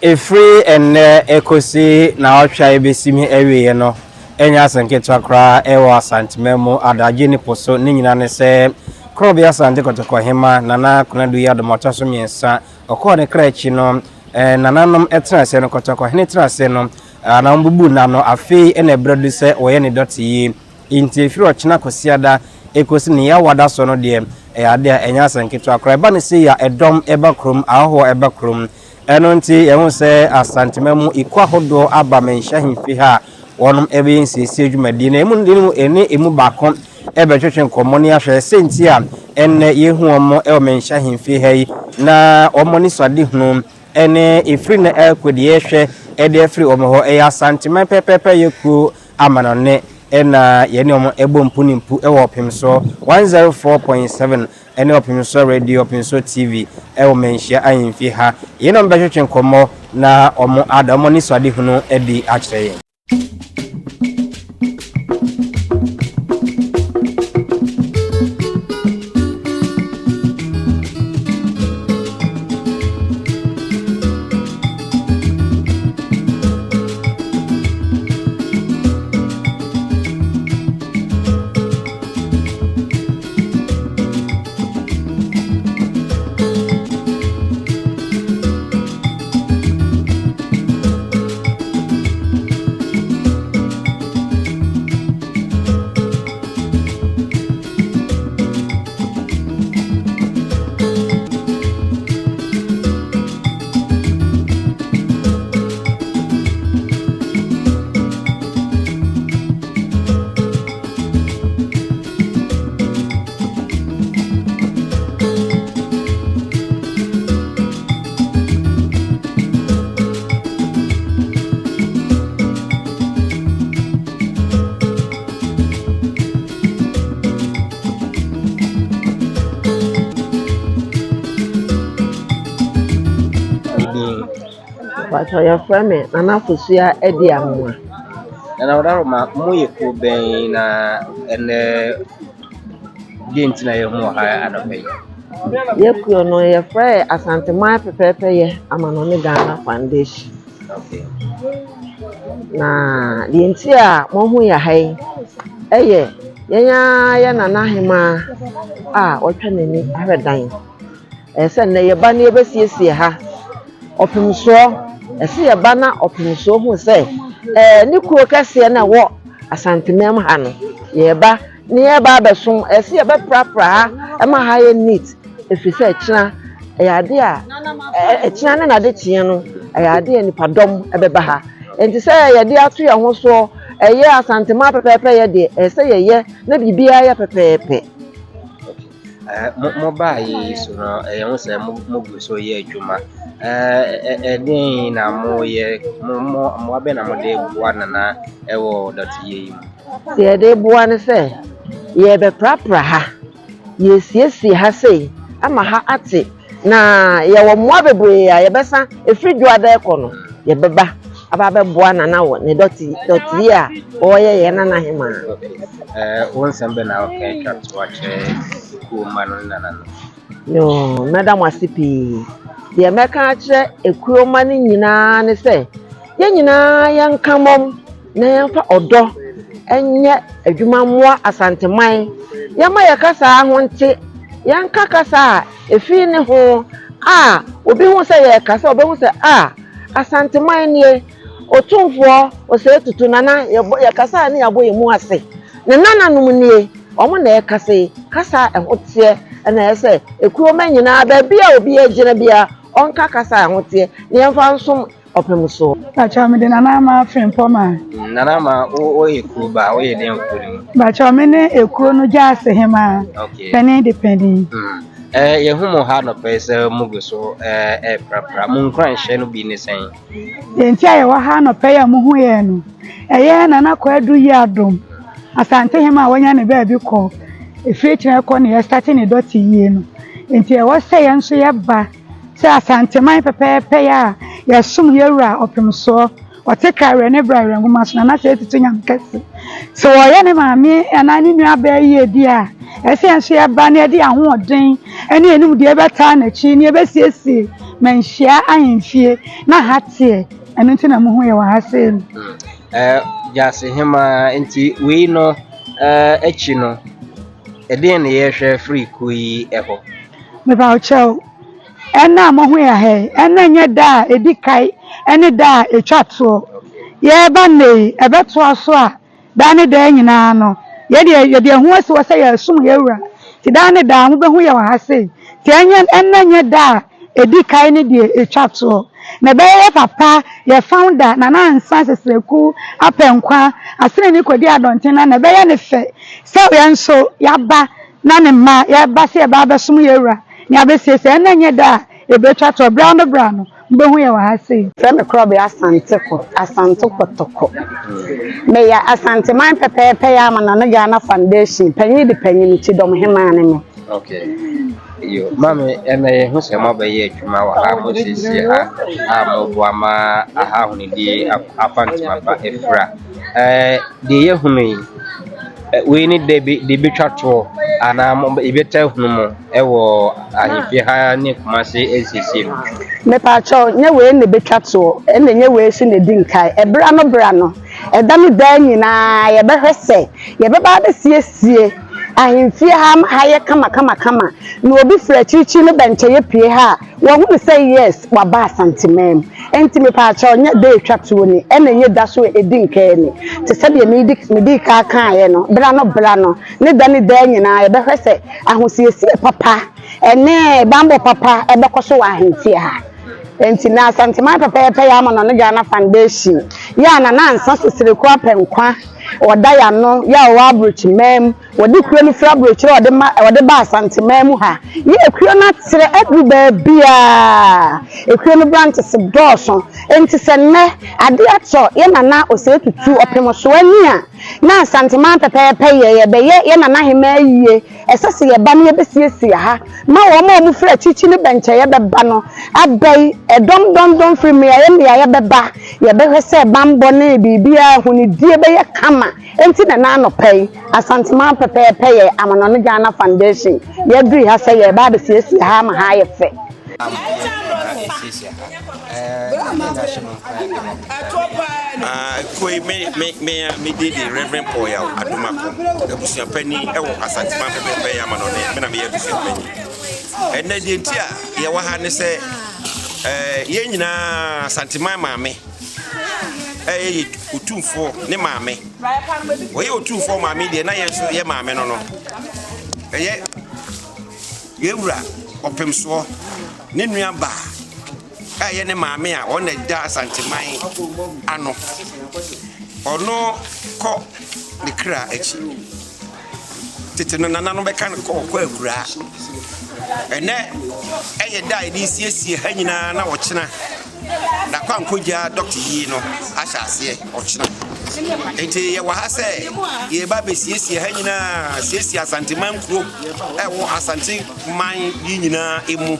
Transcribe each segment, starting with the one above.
Ɛfiri ɛnnɛ ɛkɔsi naawɔtwe a ɛbɛsi mu awieɛ no, ɛnyɛ asɛm ketewa koraa ɛwɔ Asanteman mu, Adagye ne po so. Ne nyinaa ne sɛ Korɔbea Asante Kɔtɔkɔ Hema Nana Konadu Yiadom ɔtɔ so mmiɛnsa, ɔkɔɔ ne kra akyi no, nananom tena ase no, Kɔtɔkɔ hene tena ase no, anaa wɔbubu nna no, afei na ɛberɛ du sɛ wɔyɛ ne dɔte yie. Enti ɛfiri ɔkyena Kwasiada ɛkɔsi ne Yawada so no deɛ, ɛyɛ adeɛ a ɛnyɛ asɛm ketewa koraa. Ɛba no sei a, ɛdɔm ba kurom, ahɔhoɔ ba kurom. Ɛno nti yɛhu sɛ Asantema mu ekuo ahodoɔ aba Manhyia ahemfie ha a wɔnom ɛbɛyɛ nsiesie dwumadie na emu no ɛne emu baako ɛbɛtwetwe nkɔmmɔ ne ahwɛ sɛ nti a ɛnnɛ yɛhu wɔn ɛwɔ Manhyia ahemfie ha yi na wɔn anisoadehunu ɛne ɛfiri nnɛ ɛrekɔ deɛ yɛhwɛ ɛde afiri wɔn hɔ. Ɛyɛ Asanteman pɛpɛɛpɛ yɛ kuo amanɔne ɛna yɛne wɔn ɛbɔ mpu ne mpu ɛwɔ Ɔpemsoɔ 104.7 ne Ɔpemsoɔ Radio, Ɔpemsoɔ TV wɔ Manhyia Ahemfie ha. Yeinom bɛtwetwe nkɔmmɔ na wɔada wɔn anisoadehunu adi akyerɛ yɛn. Mpakyɛw yɛfrɛ me Nana Akosua Adiamoah. Nana Ɔdaroma, mo yɛ kuo bɛn na ɛnɛ deɛ nti na yɛhu wɔ ha anɔpa yi? Yɛ kuo no yɛfrɛ yɛ Asanteman Pɛpɛɛpɛyɛ Amanɔne Ghana Foundation. Okay. Na deɛ nti a moahu yɛ ha yi ɛyɛ yɛn ara yɛ Nana Ahemaa a watwa n'ani ahwɛ dan. Ɛyɛ sɛ nnɛ yɛba na yɛbɛsiesie ha. Ɔpemsoɔ, ɛsɛ yɛba na ɔpemsoɔ hu sɛ ɛɛ ne kuo kɛseɛ no a ɛwɔ Asanteman mu ha no, yɛreba na yɛreba abɛsom. Ɛsɛ sɛ yɛbɛprapra ha ma ha yɛ neat ɛfiri sɛ ɛkyena ɛyɛ adeɛ a ɛkyena ne n'adekyeɛ no ɛyɛ adeɛ a nipadɔm ɛbɛba ha. Nti sɛ yɛde ato yɛn ho soɔ ɛyɛ Asanteman pɛpɛɛpɛ yɛ deɛ ɛsɛ sɛ yɛyɛ na biribiara yɛ pɛpɛɛpɛ. Mo baa yi so no, ɛyɛ ho sɛ mo gu so yɛ adwuma. Ɛdeɛn na moyɛ? Mo mo mmoa bɛn na mode boa Nana ɛwɔ dɔteyɛ yi mu? Deɛ yɛde boa ne sɛ yɛrebɛprapra ha, yɛresiesie ha sei ama ha ate na yɛwɔ mmoa bebree a yɛbɛsa ɛfiri Dwoada ɛkɔ no yɛbɛba aba abɛboa Nana wɔ ne dɔte dɔteɛ a ɔreyɛ yɛn Nana Ahemaa. Wo nsɛm bɛn na woka atwa to akyerɛ ekuo mma no ne Nana no? Yoo, mɛda mo ase pii. Deɛ mɛka akyerɛ ekuo mma no nyinaa ne sɛ yɛn nyinaa yɛnka mmom na yɛmfa ɔdɔ nyɛ adwuma mmoa Asanteman. Yɛmma yɛn kasa ho nte. Yɛnka kasa a ɛfiri ne ho a obi hu sɛ yɛrekasa a ɔbɛhu sɛ a Asanteman nie. Otumfoɔ Osei Tutu Nana yɛbɔ yɛkasa a ne yɛabɔ yɛn mu ase. Ne nananom nie, wɔn na ɛrekasa yi. Kasa a ɛho teɛ na ɛyɛ sɛ ekuo mma nyinaa baabi a obiara gyina biara ɔnka kasa a ɛho teɛ na yɛmfa nsom ɔpem soɔ. Bakyɛw mede Nana Ama Frimpong. Nana Ama, woyɛ kuo ba, woyɛ dɛn wɔ kuo no mu? Bakyɛw me ne ekuo no gyaase hemaa, Okay. panin de panin. Yɛhu mo ha anɔpa yi sɛ mugu so ɛreprapra. Mo nkuranhyɛ no bi ne sɛn? Deɛ nti a yɛwɔ ha anɔpa yi a muhu yɛn no, ɛyɛ Nana Kwadu Yiadom, Asante hema a wanya ne baabi kɔ, ɛfiri kyerɛ kɔ ne yɛstarte ne dɔte yie no. Nti ɛwɔ sɛ yɛn nso yɛba sɛ Asanteman pɛpɛɛpɛ yɛ a yɛsom yɛwura ɔpemsoɔ. Ɔte krawerɛ ne brawerɛ nwoma so na n'asɛ tutu nyame kɛse. Sɛ wɔyɛ ne maame anaa ne nua baa yie di a, Ɛsɛ yɛn nso yɛba na yɛde yɛn ahoɔden ne yɛn nimdeɛ bɛtaa n'akyi na yɛbɛsiesie Manhyia ahemfie na ha teɛ. Ɛno nti na mohu yɛn wɔ ha sei no. Gyasehema, nti wei no akyi no, ɛdeɛn na yɛhwɛ firi kuo yi hɔ? Mepa wo kyɛw, ɛna a mohu yɛ ha yi, ɛna nyɛ da a ɛdi kae ne da a ɛtwa toɔ. Yɛreba nnɛ yi, ɛbɛtoa so a daa ne daa nyinaa no, yɛdeɛ yɛde yɛn ho asi hɔ sɛ yɛresom yɛn wura. Nti daa ne daa mobɛhu yɛ wɔ ha sei. Nti ɛnyɛ ɛnna nyɛ da a ɛdi kae ne deɛ ɛtwa toɔ. Na ɛbɛyɛ yɛ papa, yɛ founder, Nana Ansah Seseleku Apɛnkwa, Asenani Kodi Adɔnten na na ɛbɛyɛ ne fɛ sɛ yɛn nso yɛaba na ne mma yɛba sɛ yɛba abɛsom yɛn wura na yɛabɛsiesie. Ɛnna nyɛ da a ɛbɛtwa toɔ. Berɛ ano berɛ ano, mobɛhu yɛ wɔ ha sei. Frɛ me Korɔbea Asante kɔ Asante Kɔtɔkɔ. Meyɛ Asanteman pɛpɛɛpɛ yɛ ama Nana Ghana Foundation panyin de panyin Kyidɔm hemaa ne me. Okay. Yo, maame, ɛnna yɛn ho sɛ moabɛyɛ adwuma wɔ ha, mosiesie ha a moboa ma aha ahonidie afa ntoma pa afira. Deɛ yɛhunu yi, wei ne da bi de bɛtwa toɔ anaa mo yɛbɛta hunu mu ɛwɔ ahemfie ha ne Kumase asiesie mu? Mepaakyɛw, nyɛ wei na ɛbɛtwa toɔ, ɛna nyɛ wei nso na ɛdi nkae. Ɛberɛ ano berɛ ano, ɛda ne daa nyinaa yɛbɛhwɛ sɛ yɛbɛba abɛsiesie ahemfie ha ama ha yɛ kama kama kama na obi firi akyirikyiri no bɛnkyɛyɛ pie ha a, wɔhunu sɛ yes, waba Asanteman mu. Enti mepaakyɛw, nyɛ da ɛtwa toɔ ni, ɛna nyɛ da so a ɛdi nkae ni. Te sɛdeɛ medi ka kaeɛ no, berɛ ano berɛ ano, ne da ne daa nyinaa yɛbɛhwɛ sɛ ahosiesie papa ɛne bambɔ papa ɛbɛkɔ so wɔ ahemfie ha. Enti na Asanteman pɛpɛɛpɛ yɛ ama Nana Ghana Foundation yɛ a Nana Ansah Seseleku Apɛnkwa ɔda yɛ ano yɛ a ɔwɔ aburokyiman mu, wɔde kuro no firi aburokyire a wɔde ba Asanteman mu ha. Yɛ ekuro no atrɛ aduru baabiara. Ekuro no branches dɔɔso. Enti sɛ nnɛ ade atɔ yɛ Nana Osei Tutu ɔpem so ani a, na Asanteman pɛpɛɛpɛ yɛ yɛbɛyɛ yɛ Nana Hemaa yie. Ɛsɛ sɛ yɛba na yɛbɛsiesie ha ma wɔn a wɔfiri akyirikyiri ne bɛnkyɛeɛ bɛba no aba yi. Ɛdɔm dɔndɔn firi mmeaeɛ mmeaeɛ bɛba. Yɛbɛhwɛ sɛ bammɔ ne biribiara ahonidie bɛyɛ kama. Enti na ɛnnɛ anɔpa yi, Asanteman pɛpɛɛpɛ yɛ Amanɔne Ghana Foundation. Yɛaduru ha sɛ yɛreba abɛsiesie ha ama ha ayɛ fɛ. Kuo yi me me me me din de Reverend Paul Yaw Adomako, abusuapanyin wɔ Asanteman pɛpɛɛpɛ yɛ amanɔne, me na meyɛ abusuapanyin. Ɛnɛ deɛ nti a yɛwɔ ha ne sɛ yɛn nyinaa Asanteman maame ɛyɛ yɛ otumfoɔ ne maame. Wɔyɛ otumfoɔ maame deɛ na yɛn nso yɛ maame no no. Ɛyɛ yɛn wura ɔpemsoɔ ne nua baa a ɛyɛ ne maame a ɔno na ɛda Asanteman ano. Ɔno kɔ ne kra akyi. Tete no nananom bɛka no kɔ ɔkɔ akuraa. Ɛnɛ ɛyɛ da a yɛde siesie ha nyinaa na ɔkyena Nakwankogya dɔkta yie no ahyɛ aseɛ ɔkyena. Nti yɛwɔ ha sɛ yɛba bɛsiesie ha nyinaa, siesie Asanteman kuro ɛwɔ Asante man yi nyinaa emu.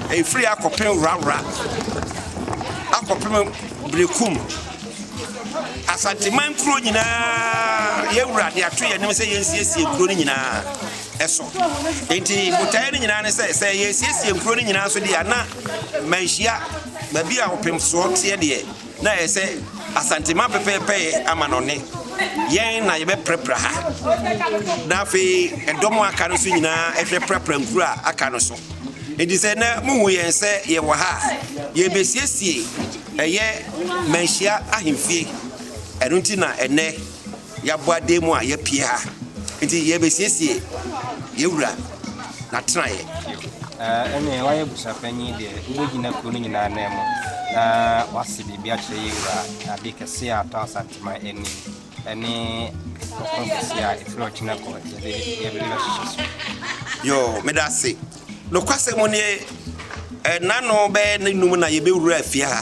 Ɛfiri akɔpem Wrawra, akɔpem Berekum. Asanteman kuro nyinaa yɛwura de ato yɛn anim sɛ yɛnsiesie kuro no nyinaa ɛso. Nti botaeɛ no nyinaa ne sɛ, sɛ yɛsiesie nkuro no nyinaa so deɛ a, na manhyia baabi a ɔpem soɔ teɛ deɛ, na ɛyɛ sɛ Asanteman pɛpɛɛpɛ yɛ ama no ne yɛn na yɛbɛprapra ha. Na afei ɛdɔm a aka no so nyinaa ɛhwɛ prapra nkuro a aka no so. Nti sɛ nɛ muhu yɛn sɛ yɛwɔ ha a, yɛbɛsiesie ɛyɛ Manhyia ahemfie. Ɛno nti na ɛnɛ yɛabɔ adan mu a yɛapue ha. Nti yɛbɛsiesie yɛwura n'atenaeɛ. Ɛnneɛ woayɛ abusuapanyin deɛ, wobɛgyina kuro no nyinaa nan mu na woase biribi akyerɛ yɛn wura, ade kɛseɛ a atɔ Asanteman ani ne ɔko kɛseɛ a ɛfiri ɔkyena kɔ yɛde yɛde bɛhyehyɛ so. Yo, meda ase. Nokwasɛm nie, ɛna no bɛyɛ ne num na yɛbɛwura fie ha.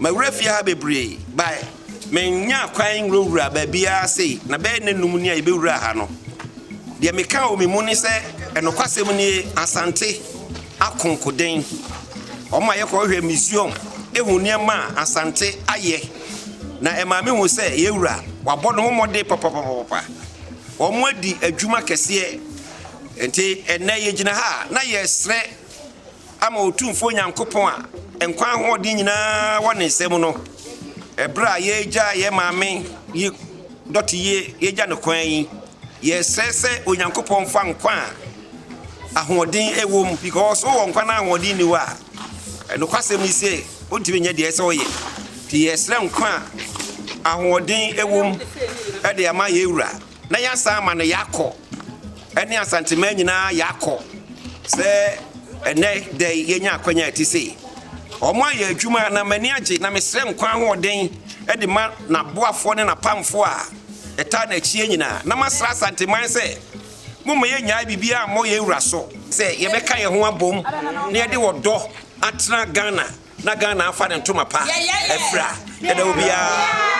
Mawura fie ha bebree, but mennya kwan nwurawura baabiara sei, na bɛyɛ ne num ni a yɛbɛwura ha no. Deɛ meka wɔ me mu ne sɛ, ɛnokwasɛm nie, Asante akonkoden. Wɔn a yɛkɔhwɛ museum ehu nneɛma a Asante ayɛ, na ɛmaa mehu sɛ yɛwura wabɔ ne ho mmɔden papapapapa. Wɔn adi adwuma kɛseɛ. Nti ɛnnɛ yɛgyina ha a na yɛresrɛ ama Otumfoɔ Nyankopɔn a nkwa ahoɔden nyinaa wɔ ne nsam no, ɛberɛ a yɛregya yɛn maame yi dɔte yie, yɛregya no kwan yi, yɛresrɛ sɛ Onyankopɔn mfa nkwa a ahoɔden wɔ mu, because wowɔ nkwa na ahoɔden nni hɔ a, nokwasɛm ni sɛ wontumi nyɛ deɛ ɛsɛ ɔyɛ. Nti yɛresrɛ nkwa a ahoɔden wɔ mu de ama yɛn wura na yɛasan ama no yɛakɔ ɛne Asanteman nyinaa yɛakɔ sɛ ɛnɛ da yi yɛnya akwanya a ɛte sei. Wɔn ayɛ adwuma na m'ani agye na mesrɛ nkwa ahoɔden de ma n'aboafoɔ ne n'apamfoɔ a ɛtaa n'akyie nyinaa na masrɛ Asanteman sɛ momma yɛnnyae biribiara mmɔ yɛn wura so sɛ yɛbɛka yɛn ho abom na yɛde ɔdɔ atena Ghana na Ghana afa ne ntoma pa afira. Yɛda obiara.